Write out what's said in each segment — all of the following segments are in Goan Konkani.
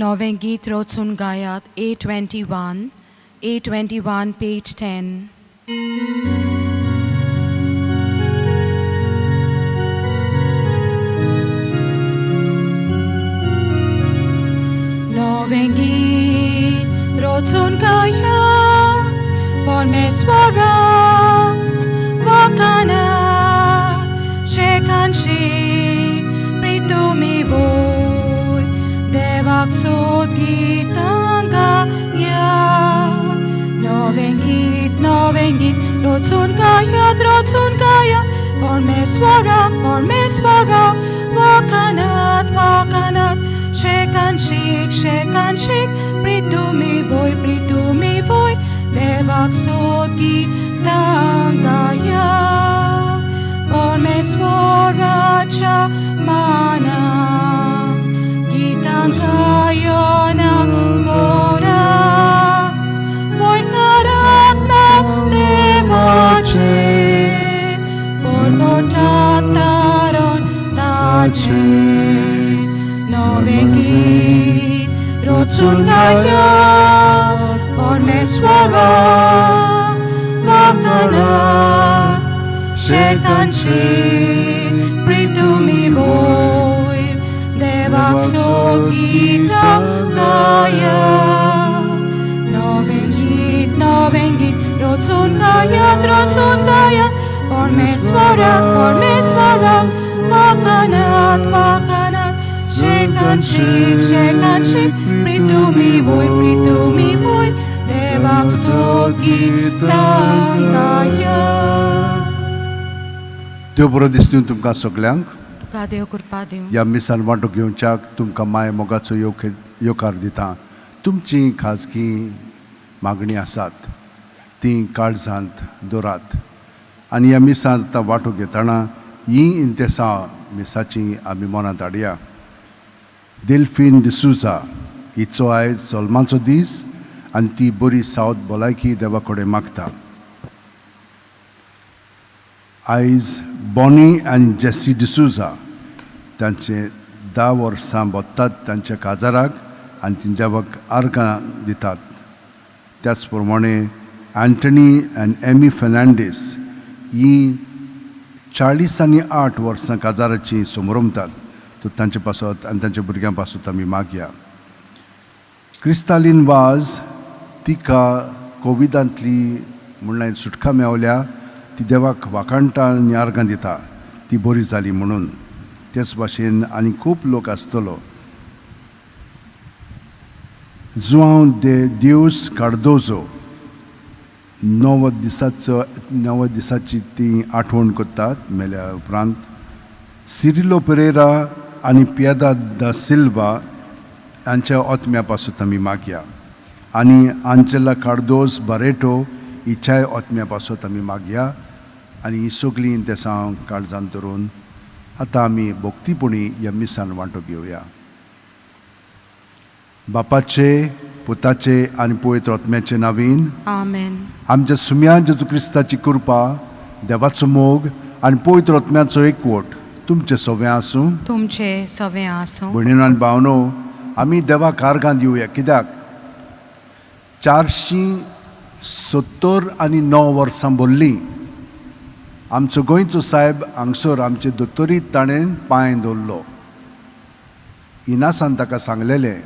नवें गीत रचून गायात A21, A21 page 10. नवें गीत रचून गायात परमेश्वराक वखाणात शेकानशेक प्रितुमी वयर देवाक सोद गितां गायात. नवें गीत रचून गायात परमेश्वराक परमेश्वराक वखाणात वखाणात शेकानशेक शेकानशेक प्रितुमी वयर देवाक सोद गितां गायात. परमेश्वराच्या मानाक गितां गायना गोरा वयर करात नांव देवाचें परगटात तारण ताचें. नवें गीत रचून गायात परमेश्वराक वखाणात शेकानशेक प्रितुमी वयर देवाक सोद गितां गायात. नवें गीत रचून गायात परमेश्वराक परमेश्वराक वखाणात वखाणात शेकान शेक शेकान शेक प्रितुमी वयर प्रितुमी वयर देवाक सोगितां गाया. देव बरो दिसता तुमकां सगल्यांक. तुका देव कृपा दिवं. ह्या मिसान वांटो घेवच्याक तुमकां माय मोगाचो येवकार दिता. तुमची खाजगी मागणी आसात ती काळजांत दवरात आनी ह्या मिसांत आतां वांटो घेतना ही इंतेसांव मिसाची आमी मनांत हाडया. डेल्फीन डिसूजा हिचो आयज जल्माचो दीस आनी ती बरी सावत भलायकी देवा कडेन मागता. आयज बॉनी आनी जेसी डिसूजा तांचे 10 वर्सां भोत्तात तांच्या काजाराक आनी ती देवाक आर्गां दितात. त्याच प्रमाणे अँटनी आनी एमी फेर्नांडीस ही 40 आनी 8 वर्सां काजाराची समरमतात. तर तांचे पासत आनी तांच्या भुरग्यां पासत आमी मागया. क्रिस्तालीन वाज तिका कोविडांतली म्हणल्यार सुटका मेवल्या, ती देवाक वाखाणटा आनी आर्गां दिता ती बरी जाली म्हणून. तेच भाशेन आनी खूब लोक आसतलो. जुआंव दे दिवस कार्दोजो 90 दिसाची ती आठवण करतात मेल्या उपरांत. सिरिलो पेरेरा आनी पियादा दा सिल्वा हांच्या ओतम्या पासून आमी मागया आनी आंजेला कार्दोज बारेटो हिच्याय ओतम्या पासून आमी मागया. आनी ही सगळीं तेसां काळजान धरून आतां आमी भक्तीपणी ह्या मिसान वांटो घेवया. बापाचे, पुताचे आनी पवित्र आत्म्याचे नावीन आमेन. आमच्या सुम्या जेजू क्रिस्ताची कृपा, देवाचो मोग आनी पवित्र आत्म्याचो एकवट तुमचे सगळें आसूं. तुमचे सगळें आसूं. भयणीनो आनी भावनो, आमी देवाक आर्गां दिवया. कित्याक 479 वर्सां भरलीं आमचो गोंयचो सायब हांगसर आमचे दोतोरीत ताणें पांय दवरलो. इनासान ताका सांगलेलें,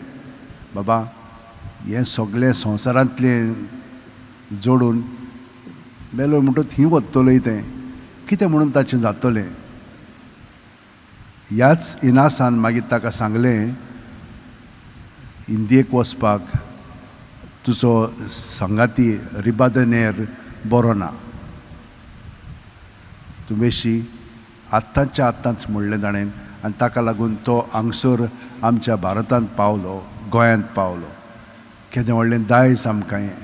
बाबा हें सगळें संवसारांतलें जोडून मेलो म्हणटच थंय वतलोय तें कितें म्हणून ताचें जातलें. ह्याच इनासान मागीर ताका सांगलें, इंदियेक वचपाक तुजो संगाती रिबादनेर बरो ना, तूं बेशी आत्तांच्या आत्तांच म्हणलें ताणें. आनी ताका लागून तो हांगसर आमच्या भारतांत पावलो, गोंयांत पावलो. केदें व्हडलें दायज आमकां हें.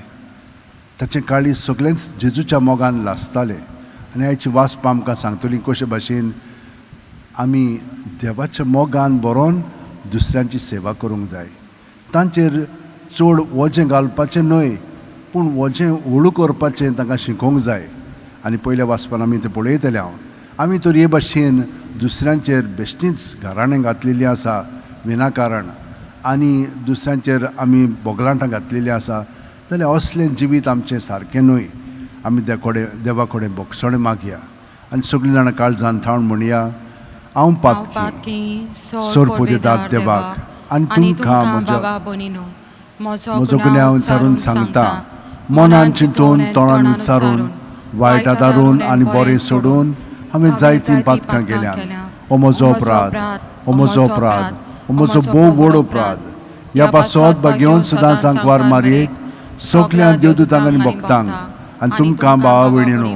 ताचें काळीज सगळेंच जेजूच्या मोगान लासतालें. आनी आयची वाचपा आमकां सांगतली कशे भाशेन आमी देवाच्या मोगान बरोवन दुसऱ्यांची सेवा करूंक जाय. तांचेर चड वजें घालपाचें न्हय, पूण वजें हळू करपाचें तांकां शिकोवंक जाय. आनी पयल्या वाचपान आमी तें पळयतले. हांव आमी तर हे भाशेन दुसऱ्यांचेर बेश्टींच घराणें घातलेलीं आसा विनाकारण आनी दुसऱ्यांचेर आमी बोगलांटां घातलेलीं आसा जाल्यार असलें जिवीत आमचें सारकें न्हय. आमी देवा कडेन बोगसणें मागया आनी सगळीं जाणां काळजान थावन म्हणया, हांव पातकी सोर दितात देवाक आनी तुमकां म्हजो गुन्यांव उच्चारून सांगता, मनान चिंतून तोंडान उच्चारून वायट आदारून आनी बरें सोडून हांवें जायतीं पातकां केल्यान. हो म्हजो अपराध, हो म्हजो अपराध, हो म्हजो भोव व्हड अपराध. ह्या पासत भाग्योवन सदां सांकवार मारयेक सगल्या देवदूतांक आनी भक्तांक आनी तुमकां भावा भयणीनो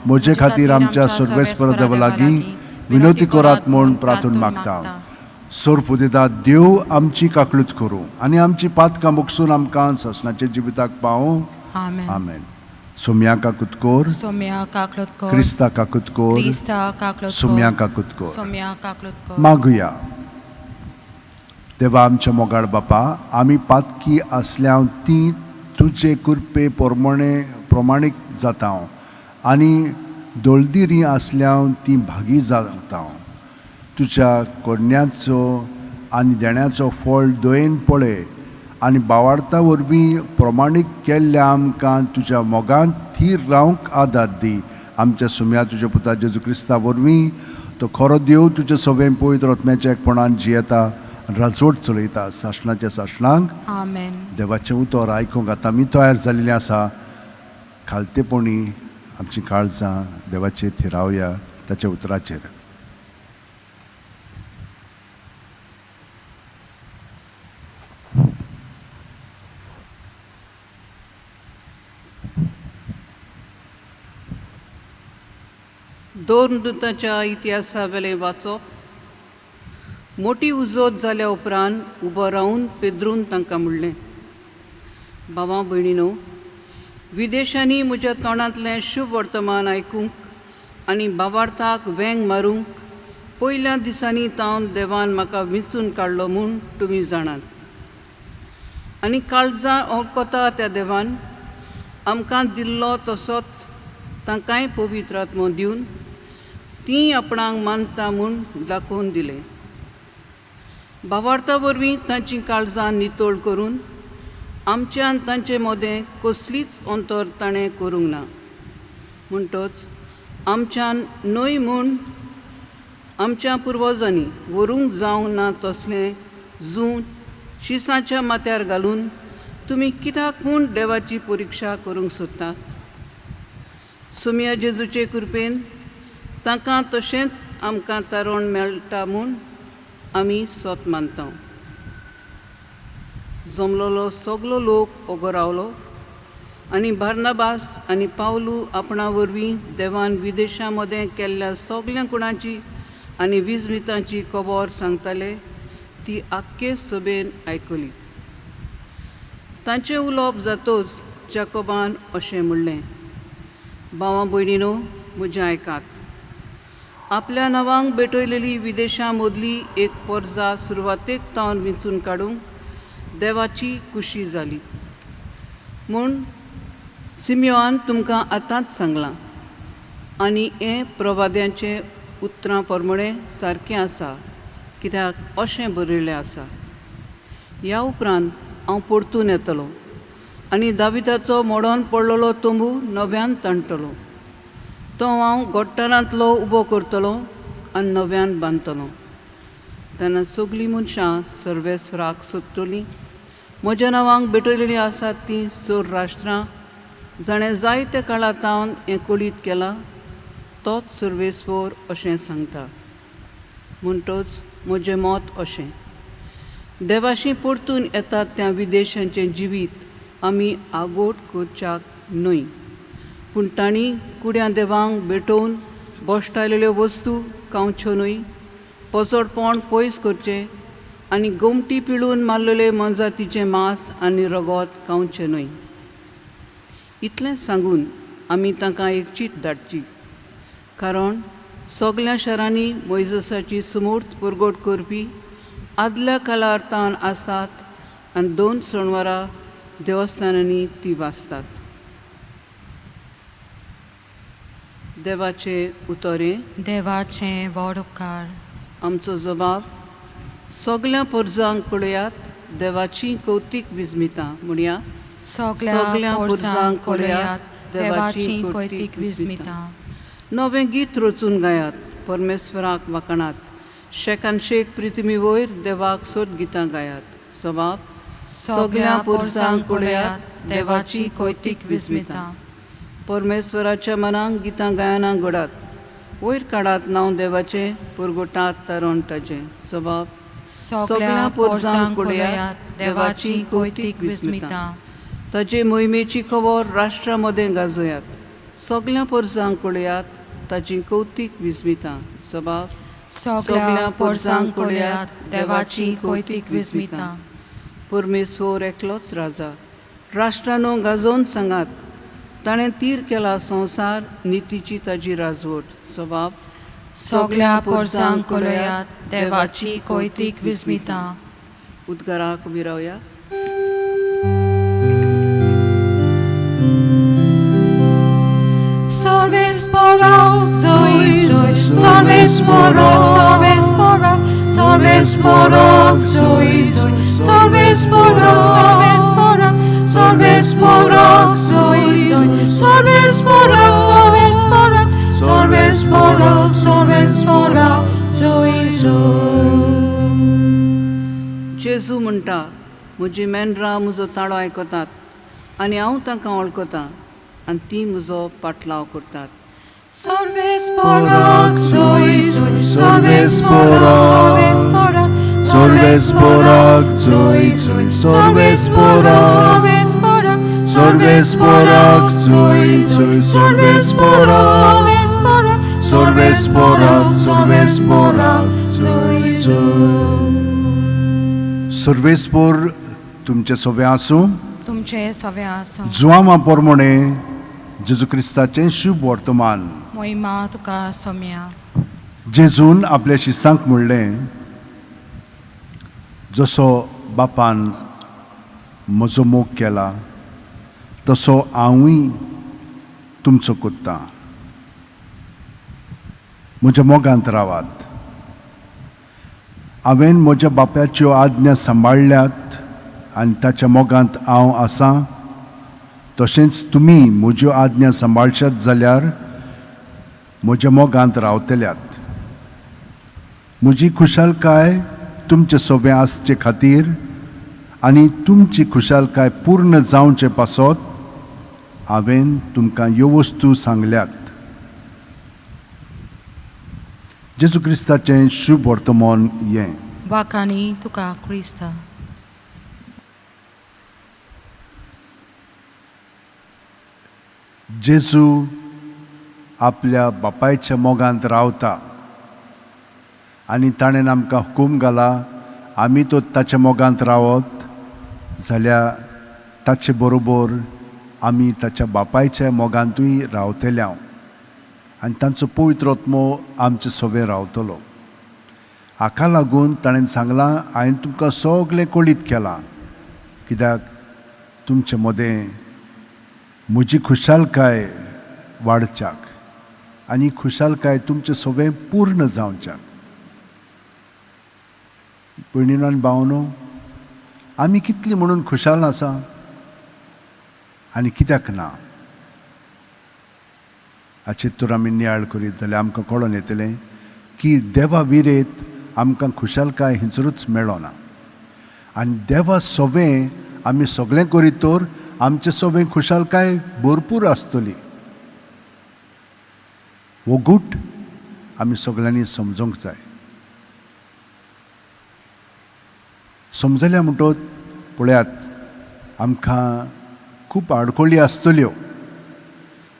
म्हजे खातीर आमच्या सर्वेस्पर देवा लागीं विनवती करात म्हूण प्रार्थना मागता. सोर्प दिता देव आमची काकळूत करूं आनी आमची पातकां बगसून आमकां ससनाच्या जिविताक पावूं. आमेन. आमेन. सोम्या काकूत कोर, सोम्या काकलत कोर, क्रिस्ता काकूत कोर, क्रिस्ता काकलत कोर, सोम्या काकूत कोर. सोम्या काकलत कोर. मागुया. देवा आमच्या मोगाळ बापा, आमी पातकी आसल्या ती तुजे कृपे प्रमाणीक जाता आनी दोळदिरी आसल्या ती भागी जाता. तुज्या कोरण्याचो आनी देण्याचो फळ दयेन पळय आनी बावार्ता वरवीं प्रमाणीक केल्ल्या आमकां तुज्या मोगान थीर रावंक आदार दी. आमच्या सुम्या तुज्या पुता जेजू क्रिस्ता वरवीं तो खरो देव तुज्या सगळें पवित्र आत्म्याच्या एकपणान जियेता, राजवट चलयता सासणाच्या सासणांक. आमेन. देवाचें उतर आयकूंक आतां आमी तयार जाल्लीं आसा. खालतेपणी आमची काळजां देवाचेर थिरावया ताच्या उतराचेर. दोन दुताच्या इतिहासा वेलें वाचप. मोटी उजोत जाल्या उपरांत उबो रावन पेद्रून तांकां म्हणलें, भावा भयणीनो, विदेशांनी म्हज्या तोंडांतलें शुभ वर्तमान आयकूंक आनी बाबार्थाक वेंग मारूंक पयल्या दिसांनी तावन देवान म्हाका विंचून काडलो म्हूण तुमी जाणात. आनी काळजां वळखता त्या देवान आमकां दिल्लो तसोच तांकांय पवित्र आत्मो दिवन तीं आपणाक मानता म्हूण दाखोवन दिलें. भावार्था वरवीं तांचीं काळजां नितळ करून आमच्या आनी तांचे मदें कसलीच अंतर ताणें करूंक ना. म्हणटच आमच्यान न्हय म्हूण आमच्या पुर्वजांनी व्हरूंक जावंक ना तसलें जूं शिसाच्या माथ्यार घालून तुमी कित्याक म्हूण देवाची परिक्षा करूंक सोदतात? सोमया जेजूचे कृपेन तांकां तशेंच आमकां तारण मेळटा म्हूण आमी सोत मानता. जमलोलो सगलो लोक ओगो रावलो आनी बार्नाबास आनी पावलू आपणा वरवीं देवान विदेशां मदें केल्ल्या सगल्या गुणांची आनी विजमितांची खबर सांगताले ती आख्खे सभेन आयकली. तांचें उलोवप जातोच जाकोबान अशें म्हणलें, भावा भयणीनो, म्हजें आयकात. आपल्या नांवांक भेटयलेली विदेशां मदली एक पोरजा सुरवातेक तावन विंचून काडूंक देवाची खुशी जाली म्हूण सिमियोआन तुमकां आतांच सांगलां आनी हें प्रवाद्यांचें उतरां प्रमाणें सारकें आसा, कित्याक अशें बरयलें आसा, ह्या उपरांत हांव परतून येतलो आनी दाविताचो मोडोन पडलेलो तंबू नव्यान ताणटलो, तो हांव गोट्टारांतलो उबो करतलो आनी नव्यान बांदतलो. तेन्ना सगलीं मनशां सर्वेस्वराक सोदतलीं. म्हज्या नांवांक भेटयलेलीं आसात तीं सोर राष्ट्रां जाणें जायत्या काळा तावन हें कळीत केलां तोच सर्वेस्वर अशें सांगता. म्हणटच म्हजें मत अशें, देवाशी परतून येतात त्या विदेशांचें जिवीत आमी आगोट करच्याक न्हय, पूण तांणी कुड्यां देवांक भेटोवन गोश्टायलेल्यो वस्तू खावच्यो न्हय, पोजोडपण पयस करचें आनी गोमटी पिळून मारलेले मोनजातीचें मांस आनी रगत खावचें न्हय. इतलें सांगून आमी तांकां एक चीट धाडची, कारण सगल्या शारांनी मोयजसाची सुमूर्त परगट करपी आदल्या काळार तावन आसात आनी दोन सणवारा देवस्थानांनी ती वाचतात. देवाचे उतरें. देवाचें व्हड उपकार. आमचो जबाब सगल्या पोरजांक पळयात देवाची कौतीक विस्मितां म्हणया. सगल्या पोरसांक पळयात देवाची कौतीक विस्मितां. नवें गीत रचून गायात, परमेश्वराक वाखाणात, शेकान शेक पृथ्वी वयर देवाक सोद गितां गायात. सबाब सगल्या पोरसांक पळयात देवाची कौतीक विस्मितां. परमेश्वराच्या मनांक गितां गायनां घडात, वयर काडात नांव देवाचें, पुरगोटात तारण ताचें. सबाब सगल्या पोरसांक पळयात देवाची कौतीक विस्मितां. ताजे मोहिमेची खबर राष्ट्रा मदें गाजोयात, सगल्या पोरसांक पळयात ताची कौतीक विस्मितां. सबाब सगल्या पोरसांक पळयात देवाची कौतीक विस्मितां. परमेश्वर एकलोच राजा, राष्ट्रानो गाजोवन सांगात, ताणें तीर केला संवसार, नितीची ताजी राजवट. सबाब सगल्या पोरसांक पळयात देवाची कौतीक विस्मितां. उद्गाराक उबी रावया. Sarvespora, soi, soi, sarvespora, sarvespora, sarvespora, soi, soi, sarvespora, sarvespora, sarvespora, soi, soi, sarvespora, sarvespora, sarvespora, sarvespora, soi, soi. जेजू म्हणटा, म्हजी मेंढरां म्हजो ताळो आयकतात आनी हांव तांकां वळखतां आनी तीं म्हजो पाटलाव करतात. Sarvespora, soi, soi, sarvespora, sarvespora, sarvespora, soi, soi, sarvespora, sarvespora, सर्वेस्पोराक जोय जोय सर्वेस्पोराक सर्वेस्पोराक सर्वेस्पोराक सर्वेस्पोराक जोय जोय. सर्वेस्पोर तुमचे सोवे आसूं. तुमचे सवे आसूं. जुआमा पोरमोणे जेजू क्रिस्ताचें शुभ वर्तमान. मोहिमा तुका सोम्या. जेजून आपल्या शिसांक म्हणलें, जसो बापान म्हजो मोग केला तसो हांवूय तुमचो कोत्तां. म्हज्या मोगांत रावात. हांवें म्हज्या बाप्याच्यो आज्ञा सांबाळ्ळ्यात आनी ताच्या मोगांत हांव आसां. तशेंच तुमी म्हज्यो आज्ञा सांबाळशात जाल्यार म्हज्या मोगांत रावतल्यात. म्हजी खुशालकाय तुमचे सोबें आसचे खातीर आनी तुमची खुशालकाय पूर्ण जावचे पासत हांवें तुमकां ह्यो वस्तू सांगल्यात. जेजू क्रिस्ताचें शुभ वर्तमान हें. वाकानी तुका क्रिस्ता. जेजू आपल्या बापायच्या मोगांत रावता आनी ताणें आमकां हुकूम घाला, आमी तो ताच्या मोगांत रावत जाल्यार ताचे बरोबर आमी ताच्या बापायच्या मोगांतूय रावतले हांव आनी तांचो पवित्र आत्मो आमचे सोबे रावतलो. हाका लागून ताणें सांगलां, हांवें तुमकां सगळें कळीत केलां कित्याक तुमचे मदें म्हजी खुशालकाय वाडच्याक आनी खुशालकाय तुमचे सोबे पूर्ण जावच्याक. भयणीनो आनी भावनो, आमी कितली म्हणून खुशाल आसा आनी कित्याक ना हाचेर तर आमी नियाळ करीत जाल्यार आमकां कळोन येतलें की देवा विरेत आमकां खुशालकाय हिंचरूच मेळना. आनी देवा सोबें आमी सगळें करीत तर आमचे सोबें खुशालकाय भरपूर आसतली. हो गूट आमी सगळ्यांनी समजूंक जाय. समजल्या म्हणटच पळयात आमकां खूब आडखळी आसतल्यो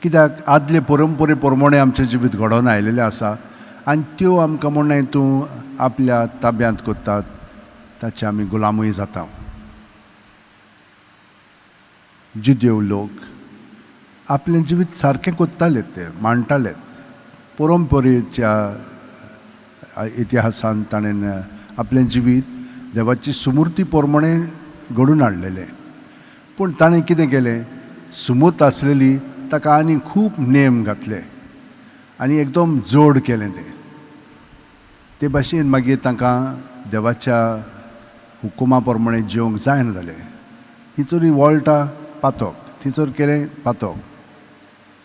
कित्याक आदले परंपरे प्रमाणे आमचें जिवीत घडोवन आयिल्लें आसा आनी त्यो आमकां म्हणणें तूं आपल्या ताब्यांत करतात, ताचे आमी गुलामूय जाता. जुदेव लोक आपलें जिवीत सारकें कोत्ताले, ते मांडटाले. परंपरेच्या इतिहासान ताणें आपलें जिवीत देवाची सुमूर्ती प्रमाणे घडून हाडलेलें. पूण ताणें कितें केलें, सुमूर्त आसलेली ताका आनी खूब नेम घातले आनी एकदम जोड केलें तें. ते भाशेन मागीर तांकां देवाच्या हुकुमा प्रमाणे जेवंक जायना जालें. थंयसर वळटा पातोक, थंयसर केलें पातोक,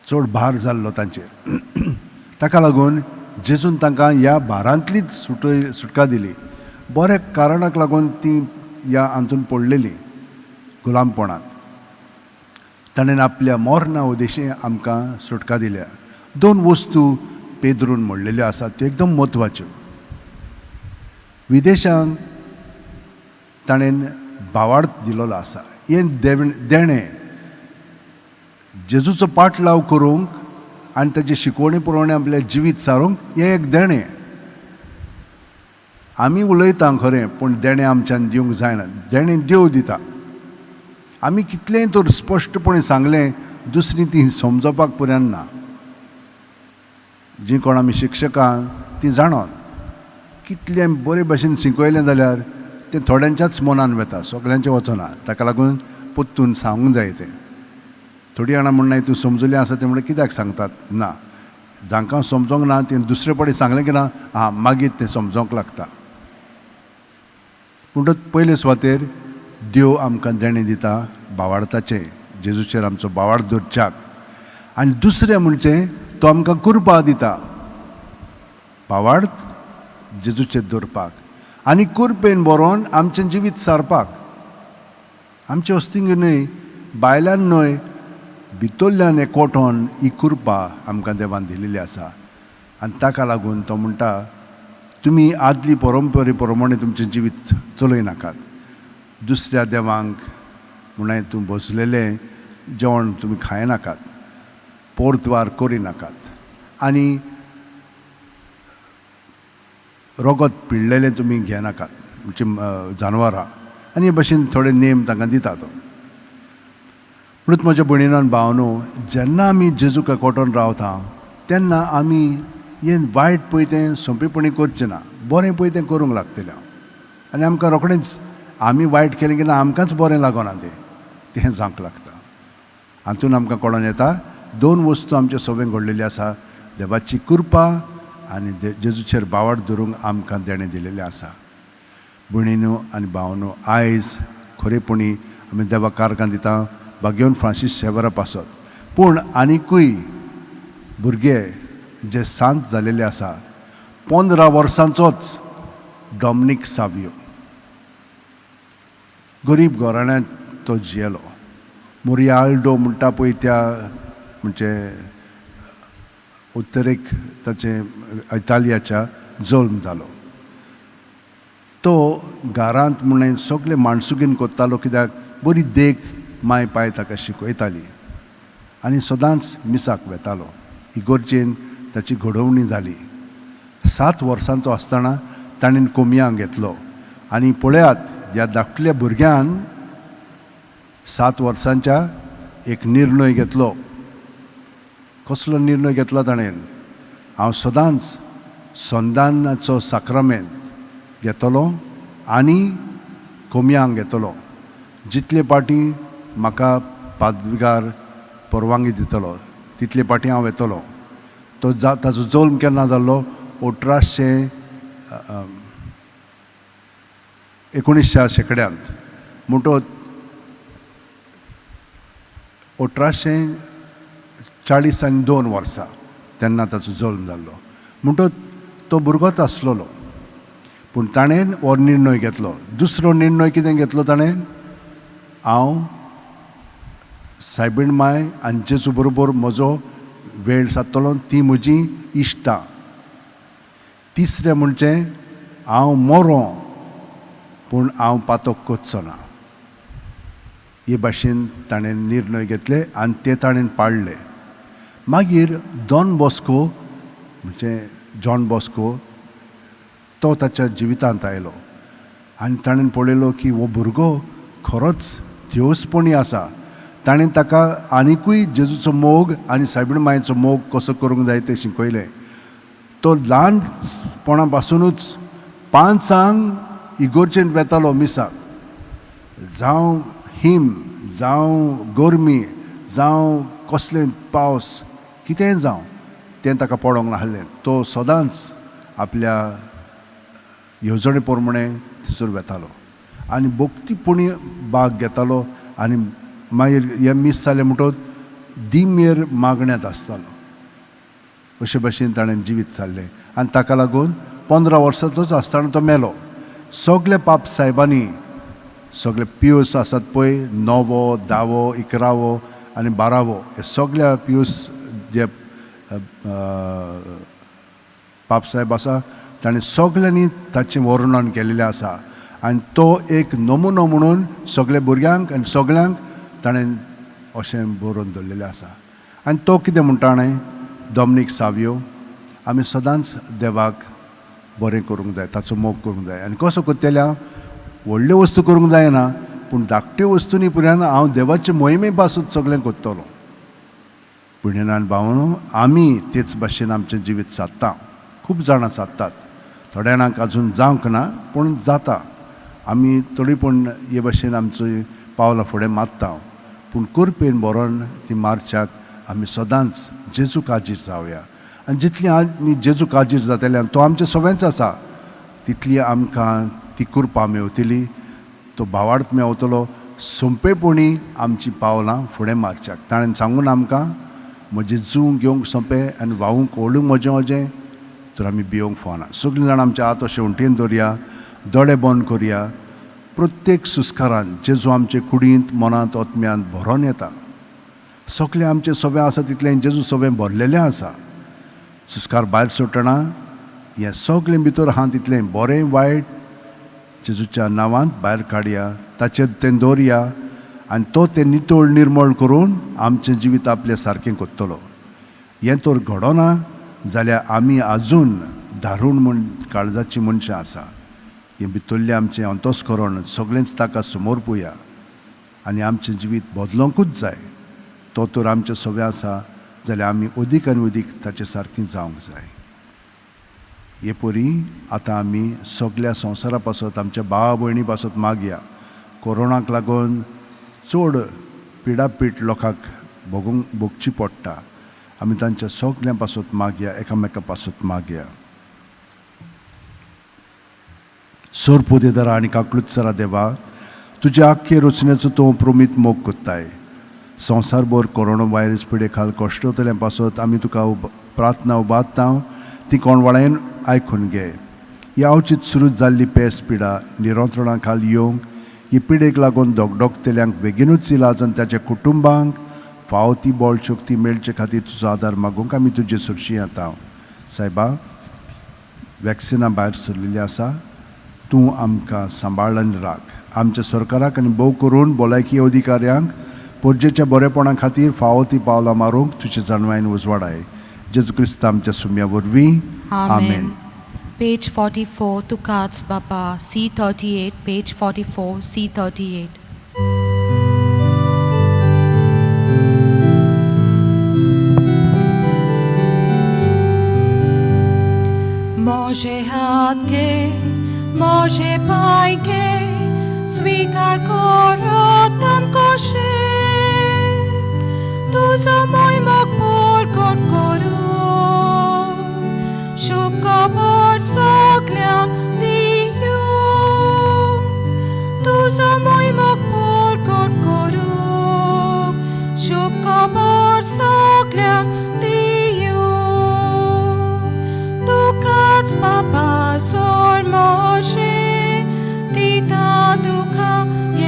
चड भार जाल्लो तांचेर. ताका लागून जेजून तांकां ह्या भारांतलीच सुटका दिली. बऱ्या कारणाक लागून ती ह्या हातून पडलेली गुलामपणांत. ताणें आपल्या मरणा उद्देशी आमकां सुटका दिल्या. दोन वस्तू पेद्रून म्हणलेल्यो आसात त्यो एकदम म्हत्वाच्यो. विदेशांक ताणें भावार्थ दिलेलो आसा. हें देणें जेजूचो पाटलाव करूंक आनी ताची शिकवणी पुरवणी आपलें जिवीत सारूंक हें एक देणें. आमी उलयता खरें, पूण देणें आमच्यान दिवंक जायना. देणें देव दिता. आमी कितलेंय तर स्पश्टपणी सांगलें दुसरी ती समजपाक पर्यंत ना. जीं कोण आमी शिक्षकां तीं जाणोन कितलें बरे भाशेन शिकयलें जाल्यार तें थोड्यांच्याच मनान वता, सगल्यांचें वचना. ताका लागून परतून सांगूंक जाय तें. थोडीं जाणां म्हणनाय तूं समजलें आसा तें म्हणल्यार कित्याक सांगतात ना. जांकां समजोंक ना तें दुसरे फावटी सांगलें की ना, आं मागीर तें समजोंक लागता. पूण पयले सुवातेर देव आमकां देणें दिता भावार्थाचें, जेजूचेर आमचो भावार्थ दवरच्याक. आनी दुसरें म्हणजे तो आमकां कृपा दिता भावार्थ जेजूचेर दवरपाक आनी कृपेन बरोवन आमचें जिवीत सारपाक. आमचे वस्तींक न्हय, बायल्यान न्हय, भितरल्यान एकवटोन ही कृपा आमकां देवान दिलेली आसा. आनी ताका लागून तो म्हणटा तुमी आदली परंपरे प्रमाणे तुमचें जिवीत चलयनाकात. दुसऱ्या देवांक म्हणून तूं बसलेलें जेवण तुमी खायनाकात, पोरद्वार करिनाकात आनी रगत पिळ्ळेलें तुमी घेनाकात, म्हणजे जानवरां. आनी हे भशेन थोडे नेम तांकां दिता तो. म्हणून म्हज्या भयणीन भावनो, जेन्ना आमी जेजूक एकवटून रावता तेन्ना आमी हें वायट पळय तें सोंपेपणी करचें ना, बरें पळय तें करूंक लागतलें. आनी आमकां रोखडेंच आमी वायट केलें की ना आमकांच बरें लागना, तें तें जावंक लागता. हातून आमकां कळोन येता दोन वस्तू आमचे सगळें घडलेली आसा, देवाची कृपा आनी जेजूचेर बावड धरूंक आमकां देणें दिलेलें आसा. भयणीनो आनी भावनो, आयज खरेपणी आमी देवाक कारकां दिता भाग्यवन फ्रांसीस शेवरा पासत. पूण आनिकूय भुरगे जे सांत जालेले आसा, 15 वर्सांचोच डॉमनीक सावियो, गरीब घराण्यांत तो जियेलो. मुरियाल्डो म्हणटा पळय त्या म्हणजे उत्तरेक ताचें इतालियाच्या जल्म जालो. तो घरांत म्हणून सगळे माणसुगीन करतालो, कित्याक बरी देख माय पाय ताका शिकयताली आनी सदांच मिसाक वेतालो. इगोर्जेन ताची घडोवणी जाली. 7 वर्सांचो आसतना ताणें कोमयांक घेतलो आनी पळयात ह्या धाकल्या भुरग्यान 7 वर्सांच्या एक निर्णय घेतलो. कसलो निर्णय घेतलो ताणें? हांव सदांच संदानाचो साक्रामेंत घेतलो आनी कोमयांक घेतलो, जितले पाटी म्हाका पादविगार परवानगी दितलो तितले पाटी हांव येतलो. तो ताचो जल्म केन्ना जाल्लो? 19 शेंकड्यांत, म्हणटच 1842 वर्सां तेन्ना ताचो जल्म जाल्लो. म्हणटच तो भुरगोच आसलेलो, पूण ताणें हो निर्णय घेतलो. दुसरो निर्णय कितें घेतलो ताणें? हांव सायबीण माय आनी जेजू बरोबर म्हजो वेळ सादतलो, ती म्हजी इश्टां. तिसरें म्हणजे हांव मरो पूण हांव पातक करचो ना. हे भाशेन ताणें निर्णय घेतले आनी ते ताणें पाळ्ळे. मागीर डॉन बॉस्को म्हणजे जॉन बॉस्को तो ताच्या जिवितांत आयलो आनी ताणें पळयलो की हो भुरगो खरोच देवसपणी आसा. ताणें ताका आनिकूय जेजूचो मोग आनी सायबीण मायेचो मोग कसो करूंक जाय तें शिकयलें. तो ल्हानपणा पासुनूच 5 इगोर्जेंत वेतालो मिसाक. जावं हिम, जावं गरमी, जावं कसलें पावस, कितेंय जावं, तें ताका पडोंक नासलें. तो सदांच आपल्या येवजणे प्रमाणे थंयसर वेतालो आनी भक्तीपणी भाग घेतालो. आनी मागीर हें मीस जालें म्हणटकच दिमेर मागण्यांत आसतालो. अशे भाशेन ताणें जिवीत सारलें आनी ताका लागून 15 वर्सांचोच आसतना तो मेलो. सगळे पाप सायबांनी सगळे पियूस आसात पळय, 9वो, 10वो, 11वो आनी 12वो, हे सगळ्या पियूस जे पाप सायब आसा ताणें सगळ्यांनी ताचें वर्णन केलेलें आसा. आनी तो एक नमुनो म्हणून सगळ्या भुरग्यांक आनी सगळ्यांक ताणें अशें बरोवन दवरलेलें आसा. आनी तो कितें म्हणटा न्हय, डॉमनीक सावियो, आमी सदांच देवाक बरें करूंक जाय, ताचो मोग करूंक जाय. आनी कसो करतल्या? व्हडल्यो वस्तू करूंक जायना, पूण धाकट्यो वस्तूंनी पुराय हांव देवाचे मोहिमे पासून सगळें करतलो. भयणीन भावांनो, आमी तेच भाशेन आमचें जिवीत सादता. खूब जाणां सादतात, थोड्या जाणांक अजून जावंक ना पूण जाता. आमी थोडी पूण हे भाशेन आमची पावलां फुडें मारता, पूण कृपेन बरोवन ती मारच्याक आमी सदांच जेजू काजीर जावया. आनी जितली आमी जेजू काजीर जातले आनी तो आमचें सगळेंच आसा, तितली आमकां ती कृपा मेवतली, तो भावार्थ मेवतलो. सोंपेपणी आमची पावलां फुडें मारच्याक ताणें सांगून आमकां, म्हजें जूं घेवंक सोंपें आनी व्हांवूंक ओडूंक म्हजें वजें, तर आमी भियोंक फावना. सगळीं जाणां आमच्या हात अशें उंटेन दवरया, दोळे बंद करया. प्रत्येक सुस्कारान जेजू आमचे कुडींत, मनांत, आत्म्यांत भरोन येता. सगळें आमचें सगळें आसा तितलें जेजू सगळें भरलेलें आसा. सुस्कार भायर सोडटना हें सगळें भितर आहा तितलें बरें वायट जेजूच्या नांवांत भायर काडया, ताचेर तें दवरया आनी तो तें नितळ निर्मळ करून आमचें जिवीत आपलें सारकें करतलो. हें तर घडोना जाल्यार आमी आजून दारूण म्हण काळजाचीं मनशां आसा. हें भितरलें आमचें अंतस्करण सगळेंच ताका समर्पुया आनी आमचें जिवीत बदलोंकूच जाय. तो तर आमचें सगळें आसा जाल्यार आमी अदीक आनी अदीक ताचे सारकीं जावंक जाय. हे परी आतां आमी सगल्या संवसारा पासत आमच्या भावा भयणी पासत मागया. कोरोनाक लागून चड पिडापीड लोकांक भोगूंक भोगची पडटा. आमी तांच्या सगल्यां पासत मागया, एकामेका पासत मागया. सोरपोदेदारा आनी काकलुत्सरा देवा, तुज्या आख्खे रचनेचो तूं प्रमीत मोग कोत्ताय. संवसारभर कोरोना व्हायरस पिडे खाल कश्टतल्या पासत आमी तुका प्रार्थना उबारता, ती कोणवाळायन आयकून घे. ही अवचीत सुरू जाल्ली पेस पिडा नियंत्रणा खाल येवंक ही पिडेक लागून धगधगतल्यांक बेगीनूच इलाज आनी ताच्या कुटुंबांक फावो ती बळ शक्ती मेळचे खातीर तुजो आदार मागूंक आमी तुजे सरशी येता. सायबा, वॅक्सिनां भायर सरलेलीं आसा, तूं आमकां सांबाळ आनी राख. आमच्या सरकाराक आनी भोव करून भलायकी अधिकाऱ्यांक परजेच्या बरेपणा खातीर फावो ती पावलां मारूंक तुजे जाणवायेन उजवाडाय. जेजू क्रिस्त आमच्या सुम्या वरवीं, आमेन. Page 44, तुकाच बापा, C38, page 44, C38. मोजे हात घे, मोजे पांय घे, स्वीकार करत आमकां शेत, तुजो मोग परगट करूं, शुभ खबर सगल्यांक दियो. तुजो मोग परगट करूं, शुभ खबर सगल्यांक दियो. तुकाच बापा सोड मोजे, दिता तुका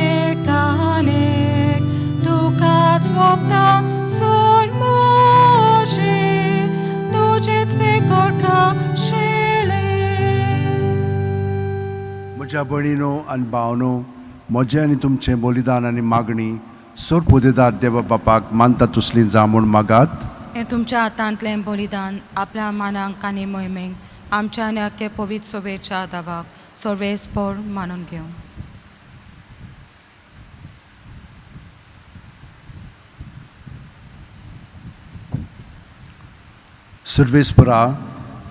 एकानेक, तुकाच वोपता सोड मोजे, तुजेच ते करका शेले. म्हज्या भयणीनो आनी भावनो, म्हजें आनी तुमचें बलिदान आनी मागणी सोरपोदेदार देवा बापाक मानता तसली जावं म्हूण मागात. हें तुमच्या हातांतलें बलिदान आपल्या मानांक आनी मोहिमेक आमच्या आनी आख्खे पवित्र सोबेच्या दावाक सर्वेस्पोर मानून घेवं. सर्वेस्परा,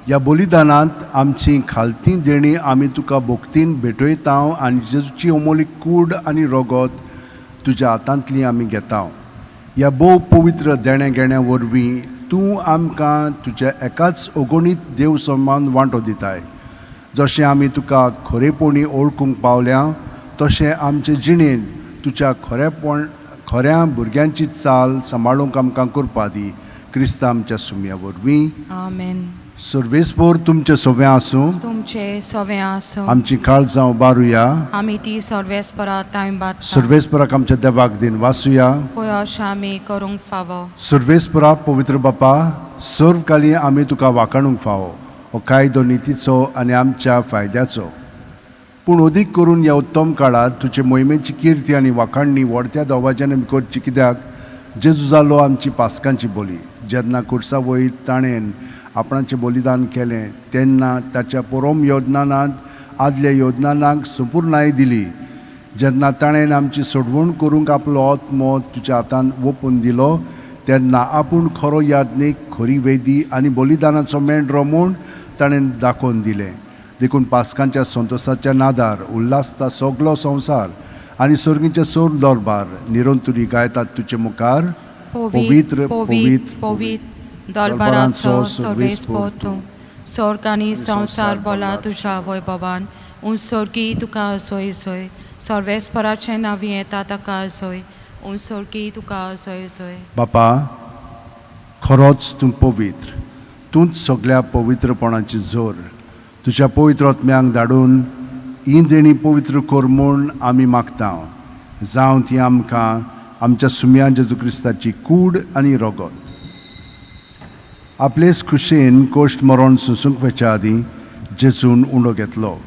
ह्या बलिदानांत आमची खालती देणी आमी तुका भोक्तीन भेटयता आनी जेजूची अमोलीक कूड आनी रगत तुज्या हातांतली आमी घेता. ह्या भोव पवित्र देण्या घेण्या वरवीं तूं आमकां तुज्या एकाच अगणीत देव समान वांटो दिताय. जशें आमी तुका खरेपणी ओळखूंक पावल्या तशें आमचे जिणेंत तुज्या खरेपण खऱ्या भुरग्यांची चाल सांबाळूंक आमकां करपा दी. क्रिस्ता आमच्या सुम्या वरवीं, आमेन. सर्वेस्पोर तुमचें सगळें आसूं. तुमचे सगळें आसूं. आमची काळजां उबारुया. आमी ती सर्वेस्परा तांय सर्वेस्पराक आमच्या देवाक दिन वासुया. पळय अशें आमी करूंक फावो. सर्वेस्परा पवित्र बापा, सर्व काली आमी तुका वाखाणूंक फावो. हो कायदो नितीचो आनी आमच्या फायद्याचो, पूण अदीक करून ह्या उत्तम काळार तुजे मोहिमेची किर्ती आनी वाखाणणी व्हडत्या दवाज्यान आमी करची. कित्याक जेजू जालो आमची पास्कांची बोली. जेन्ना कुर्सा वयर ताणें आपणाचें बलिदान केलें तेन्ना ताच्या परम योजनानांत आदल्या योजनानाक संपुर्णाय दिली. जेन्ना ताणें आमची सोडवण करूंक आपलो आत्मो तुज्या हातान ओपून दिलो तेन्ना आपूण खरो याज्ञीक, खरी वेदी आनी बलिदानाचो मेंढरो म्हूण ताणें दाखोवन दिलें. देखून पास्कांच्या संतोसाच्या नादार उल्हासता सगलो संवसार आनी सर्गीचे सोर दरबार निरंतुरी गायतात तुजे मुखार. पवित्र पवित्र पवित्र दरबाराचो सर्वेस्पोर तूं, स्वर्ग आनी संवसार बोला तुज्या वैभवान. उं स्वर्गी तुका सोय सोय, सर्वेस्पराचें नांव येता ताका सोय, उं स्वर्गी तुका सोय सोय. बापा, खरोच तूं पवित्र, तूंच सगल्या पवित्रपणाची जोर. तुज्या पवित्र आत्म्यांक धाडून ही देणी पवित्र कर म्हूण आमी मागता. जावं ती आमकां आमच्या सुम्या जेजू क्रिस्ताची कूड आनी रगत. आपलेच खुशयेन कोश्ट मरण सोंसूंक वचच्या आदीं जेजून उंडो घेतलो,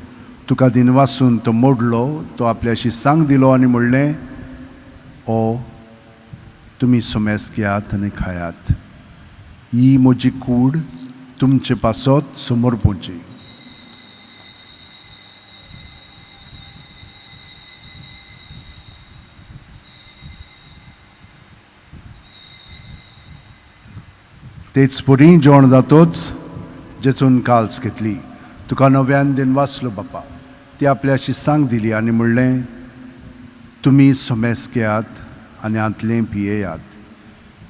तुका दिनवासून तो मोडलो, तो आपल्याशी सांग दिलो आनी म्हणलें, हो तुमी सुमेस घेयात आनी खायात. ही म्हजी कूड तुमचे पासत समर्पूची. तेच परी जेवण जातोच जेचून काल्स घेतली, तुका नव्यान दिन वाचलो बापा, ती आपल्याशी सांग दिली आनी म्हणलें, तुमी सोमेस घेयात आनी हांतलें पियेयात.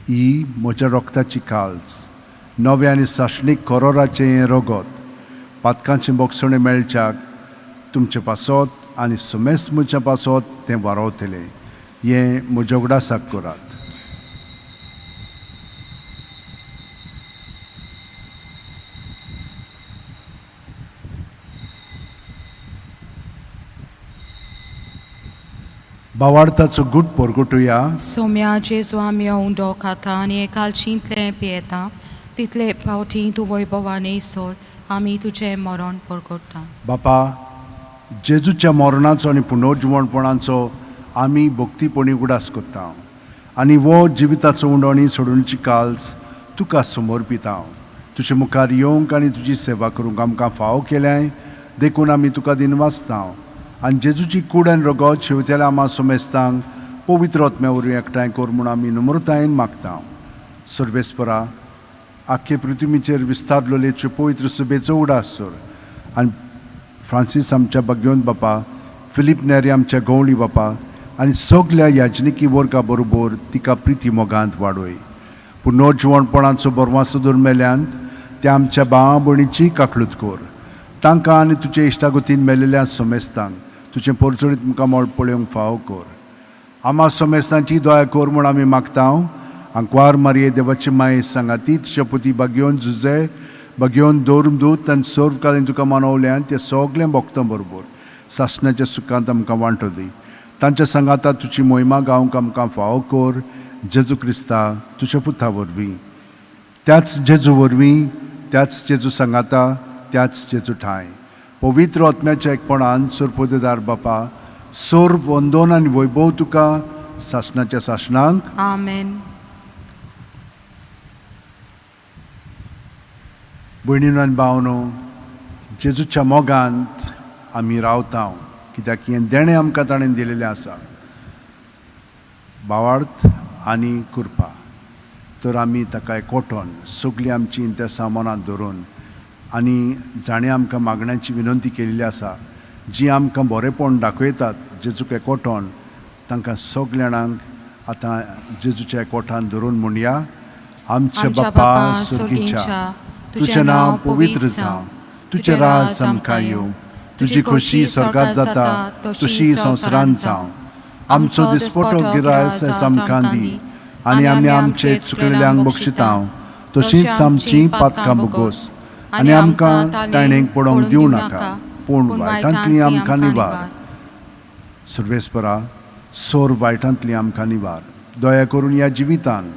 ही म्हज्या रोगताची काल्स, नव्या आनी सासणीक कोरोराचें हें रगत, पातकांचें बोगसणें मेळच्याक तुमचे पासत आनी सोमेस म्हज्या पासत तें वारोवतलें. हें म्हज्या उगडासाक करात. भावार्थाचो गूट परगटुया. सोम्या जेजू आमी उंडो खाता आनी एकालशींतलें पियेता तितले फावटी तूं वैभवान सोड आमी तुजें मरण परगटा. बापा, जेजूच्या मरणाचो आनी पुनर्जिवणपणाचो आमी भक्तीपणी उगडास करता आनी वो जिविताचो उंडो आनी सोडूनची काल्स तुका समर्पिता. तुजे मुखार येवंक आनी तुजी सेवा करूंक आमकां फावो केल्याय देखून आमी तुका दिनवासता आनी जेजूची कूड आनी रगत शेवतेल्या आमा सोमेस्तांक पवित्र आत्म्या वरवीं एकठांय कर म्हूण आमी नम्रतायेन मागता. सर्वेस्परा, आख्खे पृथ्वीचेर विस्तारलेले पवित्र सुबेचो उडास सोर आनी फ्रांसीस आमच्या बाग्योन बापा, फिलीप नेरी आमच्या गवळी बापा आनी सगल्या याजनिकी वर्गा बरोबर तिका प्रिती मोगांत वाडय. पुनर्जिवणपणाचो बरवासो दवर मेल्यांत त्या आमच्या भावा भयणीची काकळूत कर. तांकां आनी तुजे इश्टागतीन मेलेल्या सोमेस्तांक तुजें पोरचणीत मुखार मळ पळोवंक फावो कर. आमा सोमेस्तांची दया कर म्हूण आमी मागता. आंकवार मारये देवाची माये सांगाती तिच्या बागयोन झुजे बागयोन दवरून दूत आनी सर्वकालीन तुका मानवल्यान ते सगळें भोगता बरोबर सासणाच्या सुखांत आमकां वांटो दी. तांच्या सांगाता तुजी मोहिमा गावंक आमकां फावो कर. जेजू क्रिस्ता तुज्या पुता वरवीं, त्याच जेजू वरवीं, त्याच जेजू सांगाता, त्याच जेजू ठांय पवित्र आत्म्याच्या एकपणान सोरपोदेदार बापा, सोर वंदोन आनी वैभव तुका सासणाच्या सासणांक. आमेन. भयणीनो आनी भावनो, जेजूच्या मोगांत आमी रावता कित्याक हें देणें आमकां ताणें दिलेलें आसा, भावार्थ आनी कृपा. तर आमी ताका एकवटोन सगळीं आमची त्या सामानां धरून आनी जाणें आमकां मागण्यांची विनंती केल्ली आसा, जी आमकां बरेंपण दाखयतात जेजूक एकवटोन, तांकां सगल्या जाणांक आतां जेजूच्या एकवटान धरून म्हणया. आमच्या बापा सुर्गीच्या, तुजें नांव पवित्र जावं, तुजें राज आमकां येवं, तुजी खोशी स्वर्गात जाता तशी संवसारांत जावं. आमचो दिसपटो गिरायस आमकां दी आनी आमी आमचे चुकलेल्यांक बक्षिता तशींच आमची पातकां बोगोस आनी आमकां ताणेक पडोवंक दिवं नाका, पूण वायटांतली आमकां निवार. सुर्वेस्परा, सोर वायटांतली आमकां निवार. दया करून ह्या जिवितान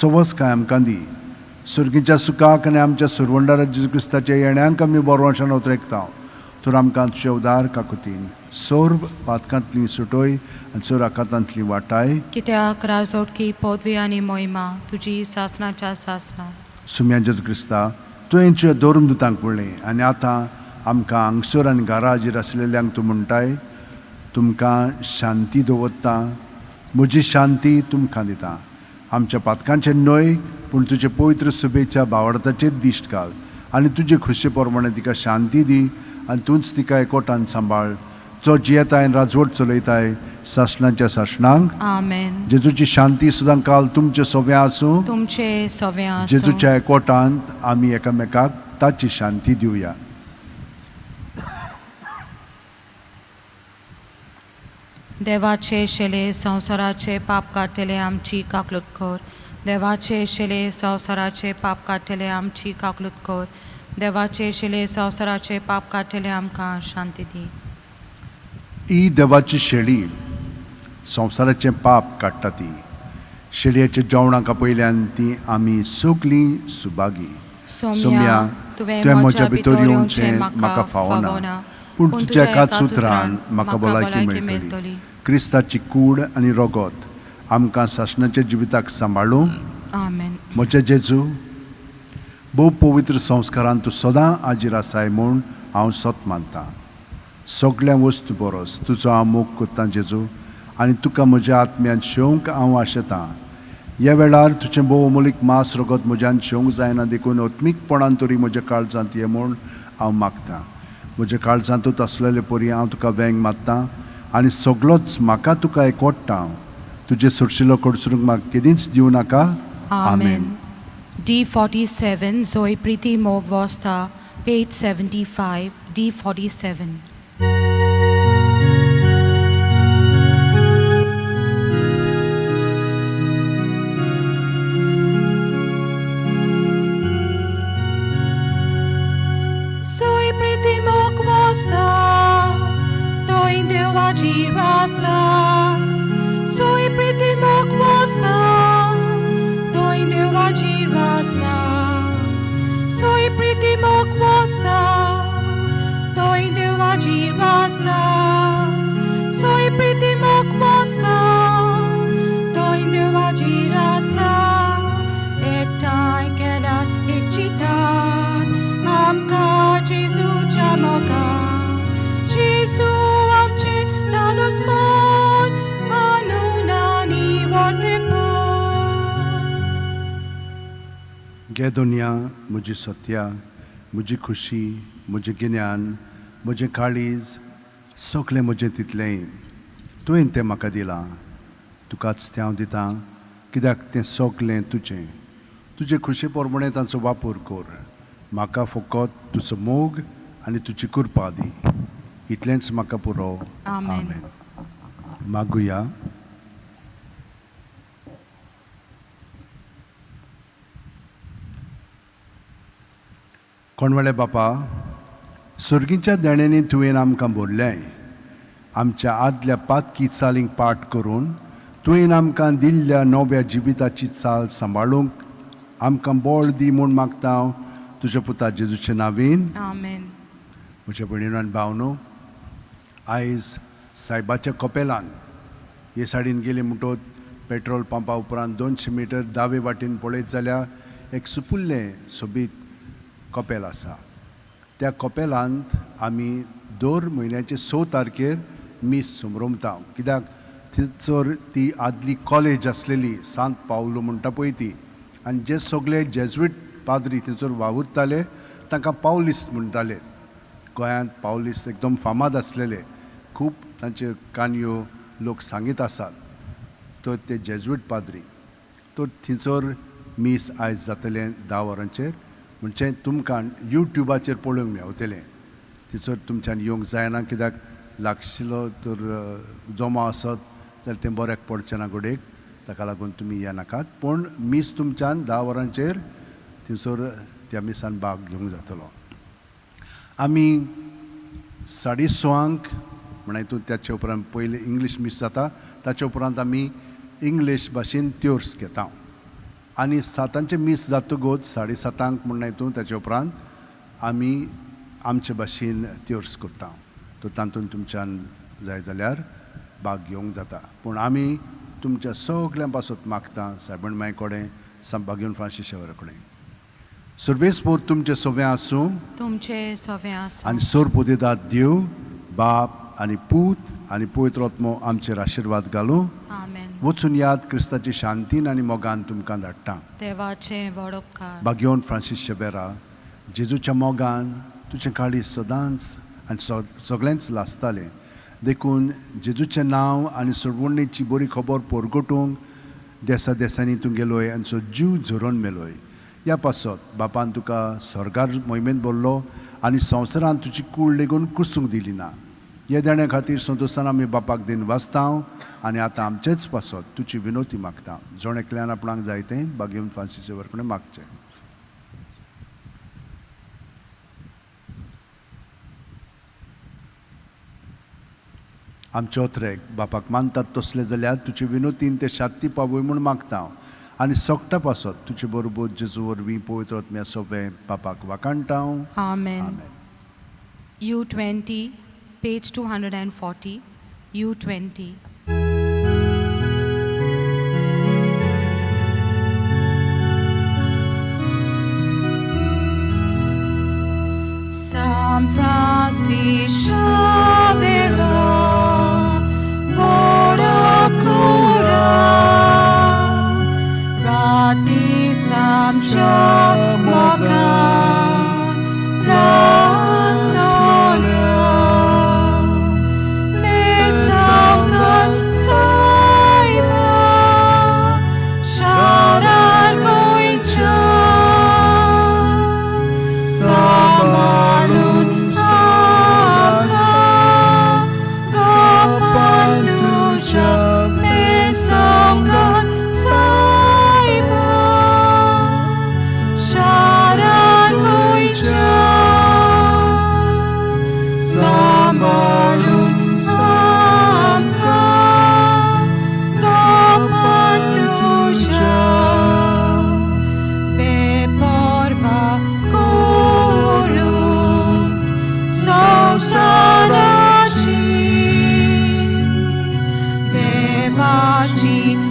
सवस काय आमकां दी. सुर्गीच्या सुखाक आनी आमच्या सुरवंडारा जेजू क्रिस्ताच्या येण्यांक आमी बरवशान उतरेकता. तर आमकां तुजे उदार काकुतीन सोर्व पातकांतली सुटोय आनी सोर आकातांतली वाटाय. कित्याक राजोटकी पदवी आनी मोहिमा तुजी सासणाच्या सासणा. सुम्या जेजू क्रिस्ता, तुवें तुज्या दोरून दुतांक पळयलें आनी आतां आमकां हांगसर आनी घरा हाजीर आसलेल्यांक तूं म्हणटाय, तुमकां शांती दवरता, म्हजी शांती तुमकां दिता. आमच्या पातकांचेर न्हय पूण तुजे पवित्र सुबेच्या भावार्थाचेर दिश्ट घाल आनी तुजे खुशे प्रमाणे तिका शांती दी आनी तूंच तिका एकवटान सांबाळ, जो जियेताय आनी राजवट चलयताय सासणाच्या सासणांक. आमेन. जेजूची शांती सुद्दां काल तुमचे सोव्या आसूं. तुमचे सवे आसूं. जेजूच्या एकवटांत आमी एकामेकाक ताची शांती दिवया. देवाचे शेले संवसाराचे पाप काडटले आमची काकलूत कर. देवाचे शेले संवसाराचे पाप काडटले आमची काकलूत कर. देवाचे शेले संवसाराचे पाप काडटले आमकां शांती दी. ही देवाची शेळी संवसाराचें पाप काडटा. ती शेळयेच्या जेवणाक पयल्यान ती आमी सगलीं सुभागी. सोम्या, तुवें म्हज्या भितर येवचें म्हाका फावना, पूण तुज्या एकाच उतरान म्हाका भलायकी मेळटली. क्रिस्ताची कूड आनी रगत आमकां सासणाच्या जिविताक सांबाळूं. आमेन. म्हज्या जेजू, भोव पवित्र संस्कारान तूं सदां हाजीर आसाय म्हूण हांव सत मानतां. सगळ्या वस्तू बरोस तुजो हांव मोग करतां जेजू, आनी तुका म्हज्या आत्म्यान शेवंक हांव आशेतां. ह्या वेळार तुजें भोव अमोलीक मांस रगत म्हज्यान शेवंक जायना, देखून आत्मीकपणान तरी म्हज्या काळजांत ये म्हूण हांव मागतां. म्हज्या काळजांतूच आसलेले परी हांव तुका वेंग मारतां आनी सगळोच म्हाका तुका एकवडटा. तुजें सोरशिलो कडसरूंक म्हाका केदींच दिवं नाका. आमेन. D47, Zoe Priti Mog Vosta, page 75, D47. Zoe Priti Mog Vosta, Toin Deu Agirasa. Zoe Priti Mog Vosta, Toin Deu Agirasa. Zoe Priti Mog Vosta, Toin Deu Agirasa. Zoe Priti Mog Vosta, Toin Deu Agirasa. Ektai kelan ek chitan, amka Jesu chamokan. Jesu amche dados mon, anunani vortepo. गे दुनिया, म्हजी सत्या, म्हजी खुशी, म्हजें गिन्यान, म्हजें काळीज, सगळें म्हजें तितलेंय तुवें तें म्हाका दिलां. तुकाच तें हांव दितां, कित्याक तें सगळें तुजें. तुजे खुशे प्रमाणें तांचो वापर कर. म्हाका फकत तुजो मोग आनी तुजी कृपा दी, इतलेंच म्हाका पुरो. आमेन. मागुया. कोणवेळे बापा, सर्गीच्या देण्यांनी तुवें आमकां भरलें. आमच्या आदल्या पातकी चालींक पाठ करून तुवें आमकां दिल्ल्या नव्या जिविताची चाल सांबाळूंक आमकां बळ दी म्हूण मागता हांव तुज्या पुता जेजूचे नांवीन. आमेन. म्हज्या भयणीनो आनी भावनो, आयज सायबाच्या कपेलान हे सायडीन गेली म्हणटोच पेट्रोल पंपा उपरांत 200 मिटर दावे वाटेन पळयत जाल्यार एक सुपुल्लें सोबीत कपेल आसा. त्या कपेलांत आमी दर म्हयन्याचे 6 तारखेर मीस समरमता, कित्याक थंयसर ती आदली कॉलेज आसलेली, सांत पावलो म्हणटा पळय ती, आनी जे सगळे जेज्वीट पाद्री थंयसर वावुरताले तांकां पावलिस्त म्हणटाले. गोंयांत पावलिस्त एकदम फामाद आसलेले, खूब तांच्यो काणयो लोक सांगीत आसात. तर ते जेज्वीट पाद्री, तर थंयसर मीस आयज जातलें 10 वरांचेर, म्हणजे तुमकां युट्यूबाचेर पळोवंक मेवतलें. थंयसर तुमच्यान येवंक जायना, कित्याक लागशिल्लो तर जमो आसत जाल्यार तें बऱ्याक पडचें ना घडयेक, ताका लागून तुमी येनाकात. पूण मीस तुमच्यान 10 वरांचेर थंयसर त्या मिसान भाग घेवंक जातलो. आमी 6:30 म्हळ्यार हितून त्याचे उपरांत पयलीं इंग्लीश मीस जाता, ताचे उपरांत आमी इंग्लीश भाशेन त्योर्स घेता आनी 7 मीस जातकूच 7:30 म्हणल्यार हितून ताचे उपरांत आमी आमचे भाशेन त्योर्स करता. तर तातूंत तुमच्यान जाय जाल्यार भाग घेवंक जाता. पूण आमी तुमच्या सगल्यां पासत मागता सायबण माय कडेन, बागेवन फ्रांसीस शेवरा कडेन. सर्वेस्पोर तुमचें सगळें आसूं, तुमचे सवें आसूं. आनी सोर पुदेदाद देव बाप आनी पूत आनी पवित्र आत्मो आमचेर आशिर्वाद घालूं. आमेन. वचून याद क्रिस्ताची शांतीन आनी मोगान तुमकां धाडटा. देवाचें व्हड उपकार. बागेवन फ्रांसीस शेबेरा, जेजूच्या मोगान तुजें काळीज सदांच आनी सगळेंच लासतालें, देखून जेजूचें नांव आनी सोडवणेची बरी खबर परगटूंक देसा देसांनी तूं गेलोय आनी सो जीव झरोवन मेलोय. ह्या पासत बापान तुका स्वर्गार मोहिमेंत भरलो आनी संवसारांत तुजी कूड लेगून कुसूंक दिली ना. ह्या देण्या खातीर संतोशान आमी बापाक दिन वाचता आनी आतां आमचेच पासत तुजी विनोती मागता. जण एकल्यान आपणाक जाय तें बागेवन फ्रांसीस वरकडेन मागचें. आमचे ओत्रेक बापाक मानतात तसले जाल्यार तुजे विनोतीन ते शांती पावय म्हूण मागता हांव आनी सोगटा पासत तुजे बरोबर जेजू वरवीं पवित्र आत्म्या सोंपें बापाक वाखाणटा हांव. आमेन. आमेन. U20, page 240, U20. देवाची.